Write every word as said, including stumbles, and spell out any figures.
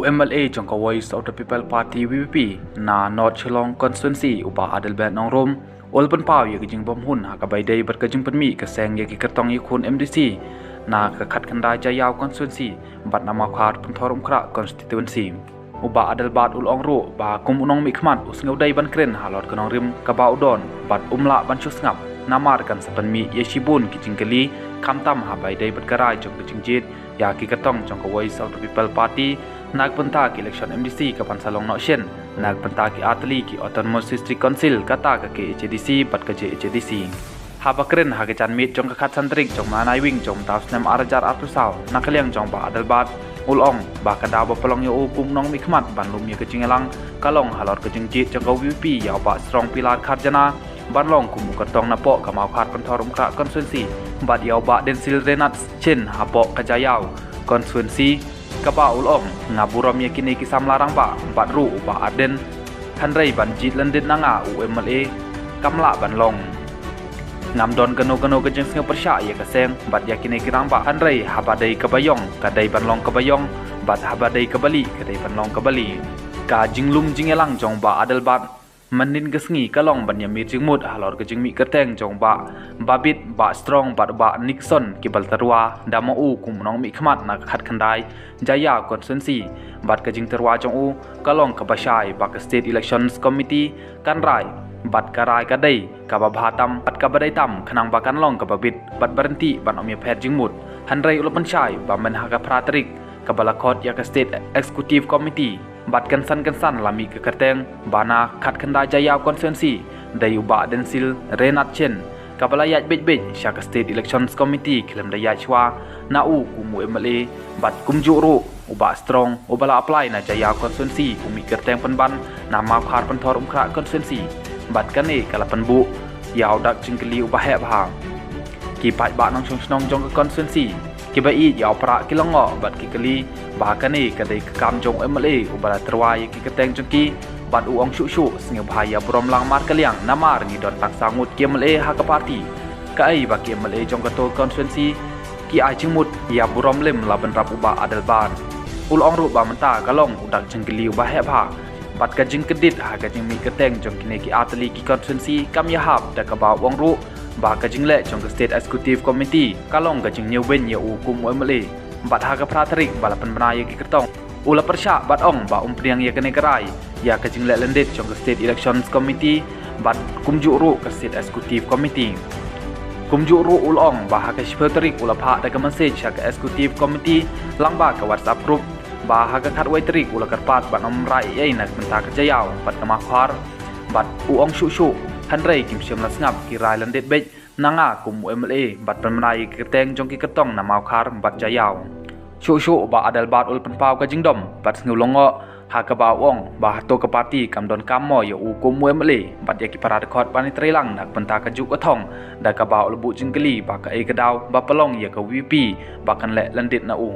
M L A jong ka Voice of the People Party, V P P, na North Shillong Constituency, u Bah Adelbert Nongrum, u la pynpaw ïa ka jingbymhun ha kaba ïadei bad ka jingpynmih ka seng ïa ki kyrtong ïakhun M D C na ka khatkhyndai Jaïaw Constituency bad na Mawkhar Pynthorumkhrah Constituency. U Bah Adelbert u la ong ruh ba kum u nongmihkhmat u sngewdei ban kren halor ka nongrim kaba u don bad um lah ban shu sngap, namar kan sa pynmih ïa shibun ki jingkylli, khamtam ha ba ïadei bad ka rai jong ka jingjied ïa ki kyrtong jong ka Voice of the People Party na ka bynta ka election M D C kaban sa long noh shen na ka bynta ki artylli ki Autonomous District Council, kata ka K H A D C bad ka J H A D C. Haba kren ha ka janmiet jong ka khatsan tarik jong u bnai Naiwieng jong u bnai Naiwieng jong u snem ar hajar arphew saw, na ka liang jong u Bah Adelbert, u la ong ba ka daw ba pynlong ïa u kum u nongmihkhmat ban lum ïa ka jingïalang ka long halor ka jingjied jong ka V P P ïa u Bah Strong Pillar Kharjana ban long kum u kyrtong napoh ka Mawkhar Pynthorumkhrah Constituency, bad ïa u Bah Densil Renat Shin hapoh ka Jaïaw Constituency, kaba u la ong, nga burom ïa kine ki samla rangbah bad ruh u Bah Ardent, hynrei ban jied lyndet na nga u M L A kam lah ban long. Ngam don kano kano ka jingsngewpyrshah ïa ka seng bad ïa kine ki rangbah, hynrei haba dei kaba ïong ka dei ban long kaba ïong, bad haba dei kaba lieh ka dei ban long kaba lieh. Ka jinglum jingïalang jong u Bah Adelbert mynhynnin ka sngi ka long ban ïamir jingmut halor ka jingmih kyrteng jong u Bah Babit, Bah Strong bad u Bah Nixon kiba la tyrwa da ma u kum u nongmihkhmat na ka khatkhyndai Jaïaw Constituency, bad ka jingtyrwa jong u ka long kaba shai ba ka State Elections Committee kan rai, bad ka rai ka dei kaba bha tam bad kaba dei tam, khnang ba kan long kaba bit bad ba ryntih ban ym ïapher jingmut. Hynrei u la pynshai ba myn ha ka phra tarik kaba la khot ïa ka State Executive Committee bad kynsan kynsan la mih ka kyrteng ba na khatkhyndai Jaïaw Constituency dei u Bah Densil Renat Shin, kaba la ïaid beit beit sha ka State Elections Committee khlem da ïaid shuwa na u kum u M L A, bad kumjuh ruh u Bah Strong uba la apply na Jaïaw Constituency u mih kyrteng pynban na Mawkhar Pynthorumkhrah Constituency, bad kane ka la pynbuh ïa u dak jingkylli uba heh bha. Ki paidbah nongshong shnong jong ka constituency kiba ïeit ïa u Prah ki la ngoh bad ki kylli ba kane ka dei ka kam jong u M L A uba la tyrwa ïa ki kyrteng jong ki, bad u ong shuh shuh sngewbha ïa burom lang markylliang, namar ngi don tang saw ngut ki M L A ha ka party. Kaei ba ki M L A jong kato ka constituency ki ai jingmut ïa burom lem la bynrap u Bah Adelbert. U la ong ruh ba mynta ka long u dak jingkylli uba heh bha, bad ka jingkyndit ha ka jingmih kyrteng jong kine ki artylli ki constituency kam ïahap, da kaba u ong ruh ba ka jingleh jong ka State Executive Committee ka long ka jingñiewbeiñ ïa u kum u M L A. Bad ha ka phra tarik ba la pynbna ïa ki kyrtong, u la pyrshah bad ong ba um pdiang ïa kane ka rai ïa ka jingleh lyndet jong ka State Elections Committee bad kumjuh ruh ka State Executive Committee. Kumjuh ruh u la ong ba ha ka shiphew tarik u la phah da ka message ha ka Executive Committee lyngba ka WhatsApp group, ba ha ka khatwei tarik u la kyrpad ban ym rai ei ei na ka bynta ka Jaïaw bad ka Mawkhar, bad u ong shuh shuh, hynrei kim shym la sngap, ki rai lyndet beit na nga kum u M L A bad pynbna ïa ki kyrteng jong ki kyrtong na Mawkhar bad Jaïaw. Shuh shuh u Bah Adelbert u la pynpaw ka jingdom bad sngew lyngngoh, ha kaba u ong ba hato ka party kam donkam mo ïa u kum u M L A bad ïa ki para dkhot ban ïatreilang na ka bynta kajuh ka thong, da kaba u la buh jingkylli ba kaei ka daw ba pynlong ïa ka V P P ba kan leh lyndet na u.